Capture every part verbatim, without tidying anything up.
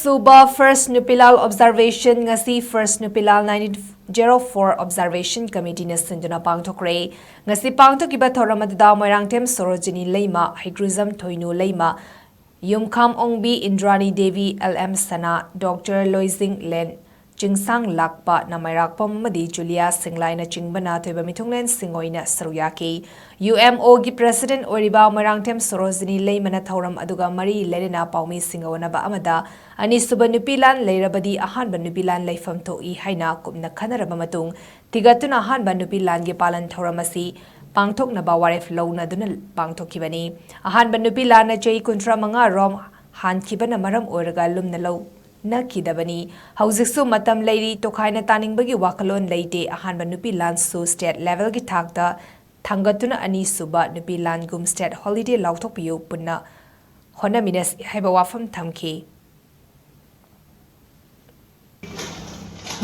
ꯁꯨꯕ First ꯅꯨꯄꯤꯂꯥꯜ Observation ꯉꯁꯤ First ꯅꯨꯄꯤꯂꯥꯜ nineteen zero four Observation Committeeꯅ ꯁꯤꯟꯗꯨꯅ ꯄꯥꯡꯊꯣꯛꯈ꯭ꯔꯦ꯫ ꯉꯁꯤ ꯄꯥꯡꯊꯣꯛꯈꯤꯕ ꯊꯧꯔꯝ ꯑꯗꯨꯗ ꯃꯣꯏꯔꯥꯡꯊꯦꯝ ꯁꯣꯔꯣꯖꯤꯅꯤ ꯂꯩꯃ, ꯍꯩꯒ꯭ꯔꯨꯖꯝ ꯊꯣꯏꯅꯨ ꯂꯩꯃ, ꯌꯨꯝꯈꯥꯝ ꯑꯣꯡꯕꯤ ꯏꯟꯗ꯭ꯔꯥꯅꯤ ꯗꯦꯕꯤ, L M ꯁꯅꯥ, Doctor ꯂꯣꯏꯖꯤꯡꯂꯦꯟ ꯆꯤꯡꯁꯥꯡ ꯂꯥꯛꯄ, ꯅꯃꯥꯏꯔꯥꯛꯄꯝ ꯑꯃꯗꯤ ꯖꯨꯂꯤꯌꯥ ꯁꯤꯡꯂꯥꯏꯅꯆꯤꯡꯕꯅ ꯑꯊꯣꯏꯕ ꯃꯤꯊꯨꯡꯂꯦꯟꯁꯤꯡ ꯑꯣꯏꯅ ꯁꯔꯨꯛ ꯌꯥꯈꯤ꯫ UMOꯒꯤ President ꯑꯣꯏꯔꯤꯕ ꯃꯣꯏꯔꯥꯡꯊꯦꯝ ꯁꯣꯔꯣꯖꯤꯅꯤ ꯂꯩꯃꯅ ꯊꯧꯔꯝ ꯑꯗꯨꯒ ꯃꯔꯤ ꯂꯩꯅꯅ ꯄꯥꯎꯃꯤꯁꯤꯡꯒ ꯎꯅꯕ ꯑꯃꯗ ꯑꯅꯤꯁꯨꯕ ꯅꯨꯄꯤ ꯂꯥꯟ ꯂꯩꯔꯕꯗꯤ ꯑꯍꯥꯟꯕ ꯅꯨꯄꯤ ꯂꯥꯟ ꯂꯩꯐꯝ ꯊꯣꯛꯏ ꯍꯥꯏꯅ ꯀꯨꯞꯅ ꯈꯟꯅꯔꯕ ꯃꯇꯨꯡ ꯊꯤꯒꯠꯇꯨꯅ ꯑꯍꯥꯟꯕ ꯅꯨꯄꯤ ꯂꯥꯟꯒꯤ ꯄꯥꯂꯟ ꯊꯧꯔꯝ ꯑꯁꯤ ꯄꯥꯡꯊꯣꯛꯅꯕ ꯋꯥꯔꯦꯞ ꯂꯧꯅꯗꯨꯅ ꯄꯥꯡꯊꯣꯛꯈꯤꯕꯅꯤ꯫ ꯑꯍꯥꯟꯕ ꯅꯨꯄꯤ ꯂꯥꯟꯅ ꯆꯍꯤ ꯀꯨꯟꯊ꯭ꯔꯥ ꯃꯉꯥ ꯔꯣꯝ ꯍꯥꯟꯈꯤꯕꯅ ꯃꯔꯝ ꯑꯣꯏꯔꯒ ꯂꯨꯝꯅ ꯂꯧꯅꯈꯤꯗꯕꯅꯤ꯫ ꯍꯧꯖꯤꯛꯁꯨ ꯃꯇꯝ ꯂꯩꯔꯤ, ꯇꯣꯈꯥꯏꯅ ꯇꯥꯅꯤꯡꯕꯒꯤ ꯋꯥꯈꯜꯂꯣꯟ ꯂꯩꯇꯦ꯫ ꯑꯍꯥꯟꯕ ꯅꯨꯄꯤ ꯂꯥꯟꯁꯨ state levelꯒꯤ ꯊꯥꯛꯇ ꯊꯥꯡꯒꯠꯇꯨꯅ ꯑꯅꯤꯁꯨꯕ ꯅꯨꯄꯤ ꯂꯥꯟꯒꯨꯝ state holiday ꯂꯥꯎꯊꯣꯛꯄꯤꯌꯨ, ꯄꯨꯟꯅ ꯍꯣꯠꯅꯃꯤꯟꯅꯁꯤ ꯍꯥꯏꯕ ꯋꯥꯐꯝ ꯊꯝꯈꯤ꯫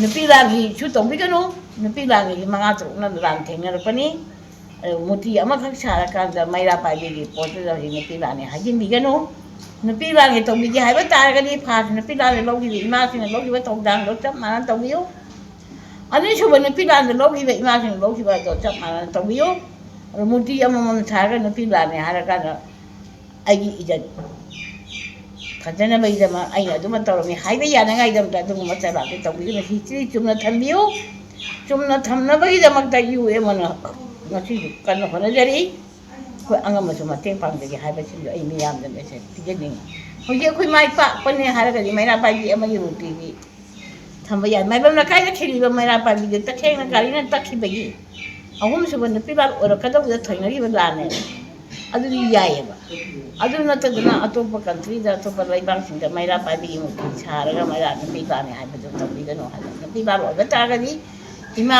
ꯅꯨꯄꯤ ꯂꯥꯟꯒꯤꯁꯨ ꯇꯧꯕꯤꯒꯅꯨ꯫ ꯅꯨꯄꯤ ꯂꯥꯟꯒꯤ ꯃꯉꯥ ꯇꯔꯨꯛꯅ ꯂꯥꯟ ꯊꯦꯡꯅꯔꯛꯄꯅꯤ꯫ ꯑꯗꯨ ꯃꯨꯔꯇꯤ ꯑꯃꯈꯛ ꯁꯥꯔꯀꯥꯟꯗ ꯃꯩꯔꯥ ꯄꯥꯏꯕꯤꯒꯤ ꯄꯣꯠꯇꯨꯗ ꯍꯧꯖꯤꯛ ꯅꯨꯄꯤ ꯂꯥꯟꯅꯤ ꯍꯥꯏꯖꯤꯟꯕꯤꯒꯅꯨ꯫ ꯅꯨꯄꯤ ꯂꯥꯟꯒꯤ ꯇꯧꯕꯤꯒꯦ ꯍꯥꯏꯕ ꯇꯥꯔꯒꯗꯤ first ꯅꯨꯄꯤ ꯂꯥꯟꯗ ꯂꯧꯈꯤꯕ ꯏꯃꯥꯁꯤꯡꯅ ꯂꯧꯈꯤꯕ ꯊꯧꯗꯥꯡꯗꯣ ꯆꯞ ꯃꯥꯟꯅ ꯇꯧꯕꯤꯌꯨ꯫ ꯑꯅꯤꯁꯨꯕ ꯅꯨꯄꯤ ꯂꯥꯟꯗ ꯂꯧꯈꯤꯕ ꯏꯃꯥꯁꯤꯡꯅ ꯂꯧꯈꯤꯕ ꯑꯗꯣ ꯆꯞ ꯃꯥꯟꯅꯅ ꯇꯧꯕꯤꯌꯨ꯫ ꯑꯗꯣ ꯃꯨꯔꯇꯤ ꯑꯃꯃꯝ ꯁꯥꯔꯒ ꯅꯨꯄꯤ ꯂꯥꯟꯅꯤ ꯍꯥꯏꯔꯀꯥꯟꯗ ꯑꯩꯒꯤ ꯏꯖꯠ ꯐꯖꯅꯕꯒꯤꯗꯃꯛ ꯑꯩꯅ ꯑꯗꯨꯃ ꯇꯧꯔꯝꯃꯤ ꯍꯥꯏꯕ ꯌꯥꯅꯉꯥꯏꯒꯤꯗꯃꯛꯇ ꯑꯗꯨꯒꯨꯝꯕ ꯆꯂꯥꯛꯇꯤ ꯇꯧꯕꯤꯒꯅꯨ꯫ History ꯆꯨꯝꯅ ꯊꯝꯕꯤꯌꯨ꯫ ꯆꯨꯝꯅ ꯊꯝꯅꯕꯒꯤꯗꯃꯛꯇ UMOꯅ ꯉꯁꯤꯁꯨ ꯀꯟꯅ ꯍꯣꯠꯅꯖꯔꯤ꯫ ꯑꯩꯈꯣꯏ ꯑꯉꯝꯕꯁꯨ ꯃꯇꯦꯡ ꯄꯥꯡꯖꯒꯦ ꯍꯥꯏꯕꯁꯤꯡꯗꯣ ꯑꯩ ꯃꯤꯌꯥꯝꯗ message ꯄꯤꯖꯅꯤꯡꯉꯤ꯫ ꯍꯧꯖꯤꯛ ꯑꯩꯈꯣꯏ ꯃꯥꯏ ꯄꯥꯛꯄꯅꯦ ꯍꯥꯏꯔꯒꯗꯤ ꯃꯩꯔꯥ ꯄꯥꯏꯕꯤ ꯑꯃꯒꯤ ꯃꯨꯔꯇꯤꯗꯤ ꯊꯝꯕ ꯌꯥꯏ꯫ ꯃꯥꯏꯕꯝ ꯂꯩꯀꯥꯏꯗ ꯈꯤꯜꯂꯤꯕ ꯃꯩꯔꯥ ꯄꯥꯏꯕꯤꯗꯨ ꯇꯈꯦꯡꯅ ꯒꯥꯔꯤꯅ ꯇꯛꯈꯤꯕꯒꯤ ꯑꯍꯨꯝꯁꯨꯕ ꯅꯨꯄꯤ ꯂꯥꯟ ꯑꯣꯏꯔꯛꯀꯗꯧꯕꯗ ꯊꯦꯡꯅꯈꯤꯕ ꯂꯥꯟꯅꯦꯕ꯫ ꯑꯗꯨꯗꯤ ꯌꯥꯏꯌꯦꯕ꯫ ꯑꯗꯨ ꯅꯠꯇꯗꯅ ꯑꯇꯣꯞꯄ countryꯗ, ꯑꯇꯣꯞꯄ ꯂꯩꯕꯥꯛꯁꯤꯡꯗ ꯃꯩꯔꯥ ꯄꯥꯏꯕꯤꯒꯤ ꯃꯨꯔꯇꯤ ꯁꯥꯔꯒ ꯃꯩꯔꯥ ꯅꯨꯄꯤ ꯂꯥꯟꯅꯦ ꯍꯥꯏꯕꯗꯨ ꯇꯧꯕꯤꯒꯅꯨ ꯍꯥꯏꯕ꯫ ꯅꯨꯄꯤ ꯂꯥꯟ ꯑꯣꯏꯕ ꯇꯥꯔꯒꯗꯤ ꯏꯃꯥ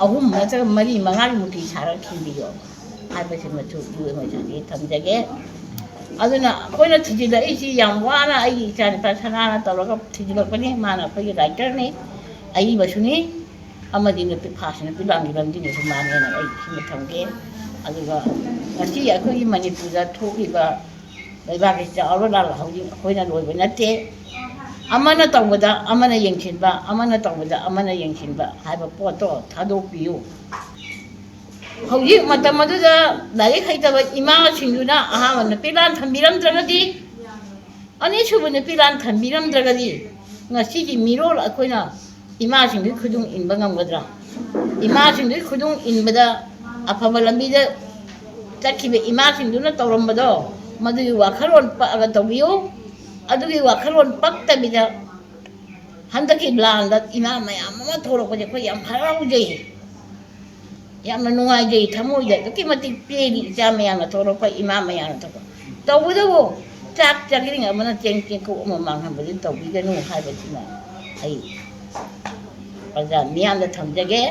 ꯑꯍꯨꯝ ꯅꯠꯇ꯭ꯔꯒ ꯃꯔꯤ ꯃꯉꯥꯒꯤ ꯃꯨꯔꯇꯤ ꯁꯥꯔꯒ ꯈꯤꯟꯕꯤꯌꯣ ꯍꯥꯏꯕꯁꯤꯃꯁꯨ UMOꯁꯤꯡꯁꯤ ꯊꯝꯖꯒꯦ꯫ ꯑꯗꯨꯅ ꯑꯩꯈꯣꯏꯅ ꯊꯤꯖꯤꯜꯂꯛꯏꯁꯤ ꯌꯥꯝ ꯋꯥꯅ ꯑꯩꯒꯤ ꯏꯆꯥꯅꯨꯄꯥ ꯁꯅꯥꯅ ꯇꯧꯔꯒ ꯊꯤꯖꯤꯜꯂꯛꯄꯅꯤ꯫ ꯃꯥꯅ ꯑꯩꯈꯣꯏꯒꯤ writerꯅꯤ, ꯑꯏꯕꯁꯨꯅꯤ, ꯑꯃꯗꯤ ꯅꯨꯄꯤ first ꯅꯨꯄꯤ ꯂꯥꯟꯒꯤ ꯂꯝꯖꯤꯡꯕꯁꯨ ꯃꯥꯅꯦꯅ ꯑꯩ ꯁꯤꯃ ꯊꯝꯒꯦ꯫ ꯑꯗꯨꯒ ꯉꯁꯤ ꯑꯩꯈꯣꯏꯒꯤ ꯃꯅꯤꯄꯨꯔꯗ ꯊꯣꯛꯂꯤꯕ ꯂꯩꯕꯥꯛꯀꯤ ꯆꯥꯎꯔ ꯂꯥꯜ ꯍꯧꯖꯤꯛ ꯑꯩꯈꯣꯏꯅ ꯂꯣꯏꯕ ꯅꯠꯇꯦ꯫ ꯑꯃꯅ ꯇꯧꯕꯗ ꯑꯃꯅ ꯌꯦꯡꯁꯤꯟꯕ, ꯑꯃꯅ ꯇꯧꯕꯗ ꯑꯃꯅ ꯌꯦꯡꯁꯤꯟꯕ ꯍꯥꯏꯕ ꯄꯣꯠꯇꯣ ꯊꯥꯗꯣꯛꯄꯤꯌꯨ꯫ ꯍꯧꯖꯤꯛ ꯃꯇꯝ ꯑꯗꯨꯗ ꯂꯥꯏꯔꯤꯛ ꯍꯩꯇꯕ ꯏꯃꯥꯁꯤꯡꯗꯨꯅ ꯑꯍꯥꯟꯕ ꯅꯨꯄꯤ ꯂꯥꯟ ꯊꯝꯕꯤꯔꯝꯗ꯭ꯔꯒꯗꯤ, ꯑꯅꯤꯁꯨꯕ ꯅꯨꯄꯤ ꯂꯥꯟ ꯊꯝꯕꯤꯔꯝꯗ꯭ꯔꯒꯗꯤ, ꯉꯁꯤꯒꯤ ꯃꯤꯔꯣꯜ ꯑꯩꯈꯣꯏꯅ ꯏꯃꯥꯁꯤꯡꯗꯨꯒꯤ ꯈꯨꯗꯨꯡ ꯏꯟꯕ ꯉꯝꯒꯗ꯭ꯔꯥ? ꯏꯃꯥꯁꯤꯡꯗꯨꯒꯤ ꯈꯨꯗꯨꯡ ꯏꯟꯕꯗ, ꯑꯐꯕ ꯂꯝꯕꯤꯗ ꯆꯠꯈꯤꯕ ꯏꯃꯥꯁꯤꯡꯗꯨꯅ ꯇꯧꯔꯝꯕꯗꯣ, ꯃꯗꯨꯒꯤ ꯋꯥꯈꯜꯂꯣꯟ ꯄꯛꯑꯒ ꯇꯧꯕꯤꯌꯨ꯫ ꯑꯗꯨꯒꯤ ꯋꯥꯈꯜꯂꯣꯟ ꯄꯛꯇꯕꯤꯗ ꯍꯟꯗꯛꯀꯤ ꯂꯥꯟꯗ ꯏꯃꯥ ꯃꯌꯥꯝ ꯑꯃ ꯊꯣꯛꯂꯛꯄꯁꯦ ꯑꯩꯈꯣꯏ ꯌꯥꯝ ꯍꯔꯥꯎꯖꯩ, ꯌꯥꯝꯅ ꯅꯨꯡꯉꯥꯏꯖꯩ꯫ ꯊꯃꯣꯏꯗ ꯑꯗꯨꯛꯀꯤ ꯃꯇꯤꯛ ꯄꯦꯜꯂꯤ, ꯏꯆꯥ ꯃꯌꯥꯝꯅ ꯊꯣꯛꯂꯛꯄ, ꯏꯃꯥ ꯃꯌꯥꯝꯅ ꯊꯣꯛꯂꯛꯄ꯫ ꯇꯧꯕꯇꯕꯨ ꯆꯥꯛ ꯆꯥꯛꯔꯤꯡ ꯑꯃꯅ ꯆꯦꯡ ꯆꯦꯡꯀꯣꯛ ꯑꯃ ꯃꯥꯡꯍꯟꯕꯗꯤ ꯇꯧꯕꯤꯒꯅꯨ ꯍꯥꯏꯕꯁꯤꯃ ꯑꯩ ꯄ꯭ꯔꯖꯥ ꯃꯤꯌꯥꯝꯗ ꯊꯝꯖꯒꯦ꯫